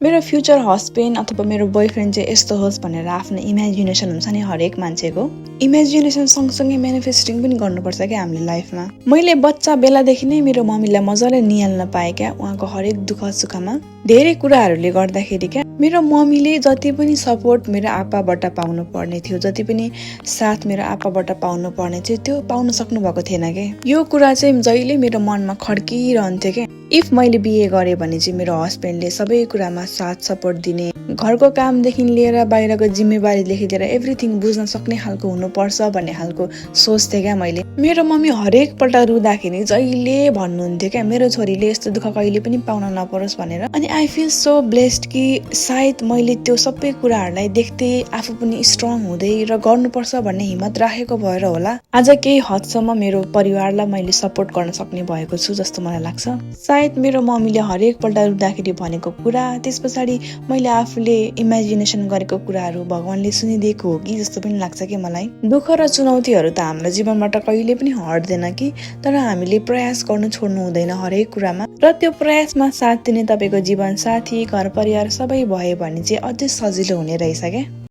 मेरो future husband अथवा मेरो बोयफ्रेन्ड चाहिँ यस्तो होस् भनेर आफ्नो इमेजिनेसन हुन्छ नि हरेक मान्छेको। इमेजिनेसन सँगसँगै म्यानिफेस्टिङ पनि गर्नुपर्छ क्या हामीले लाइफमा। मैले बच्चा बेलादेखि नै मेरो मम्मीलाई मजाले निहाल्न पाएँ क्या, उहाँको हरेक दुःख सुखमा। धेरै कुराहरूले गर्दाखेरि क्या मेरो मम्मीले जति पनि सपोर्ट मेरो आप्पाबाट पाउनु पर्ने थियो, जति पनि साथ मेरो आप्पाबाट पाउनु पर्ने थियो, त्यो पाउन सक्नु भएको थिएन के। यो कुरा चाहिँ जहिले मेरो मनमा खड्किरहन्थ्यो क्या। इफ मैले बिहे गरेँ भने चाहिँ मेरो हस्बेन्डले सबै कुरामा साथ सपोर्ट दिने, घरको कामदेखि लिएर बाहिरको जिम्मेवारीदेखि लिएर एभ्रिथिङ बुझ्न सक्ने खालको हुनुपर्छ भन्ने खालको सोच्थेँ क्या मैले। मेरो मम्मी हरेक पल्ट रुँदाखेरि जहिले भन्नुहुन्थ्यो क्या, मेरो छोरीले यस्तो दुःख कहिले पनि पाउन नपरोस् भनेर। अनि आई फिल सो ब्लेस्ड कि सायद मैले त्यो सबै कुराहरूलाई देख्दै आफू पनि स्ट्रङ हुँदै र गर्नुपर्छ भन्ने हिम्मत राखेको भएर होला आज केही हदसम्म मेरो परिवारलाई मैले सपोर्ट गर्न सक्ने भएको छु जस्तो मलाई लाग्छ। सायद मेरो मम्मीले हरेक पल्ट रुँदाखेरि भनेको कुरा, त्यस पछाडि मैले आफूले इमेजिनेसन गरेको कुराहरू भगवानले सुनिदिएको हो कि जस्तो पनि लाग्छ कि मलाई। दुःख र चुनौतीहरू त हाम्रो जीवनबाट कहिले पनि हट्दैन कि, तर हामीले प्रयास गर्नु छोड्नु हुँदैन हरेक कुरामा। र त्यो प्रयासमा साथ दिने तपाईँको जीवन साथी, घर परिवार सबै भयो भने चाहिँ अझै सजिलो हुने रहेछ क्या।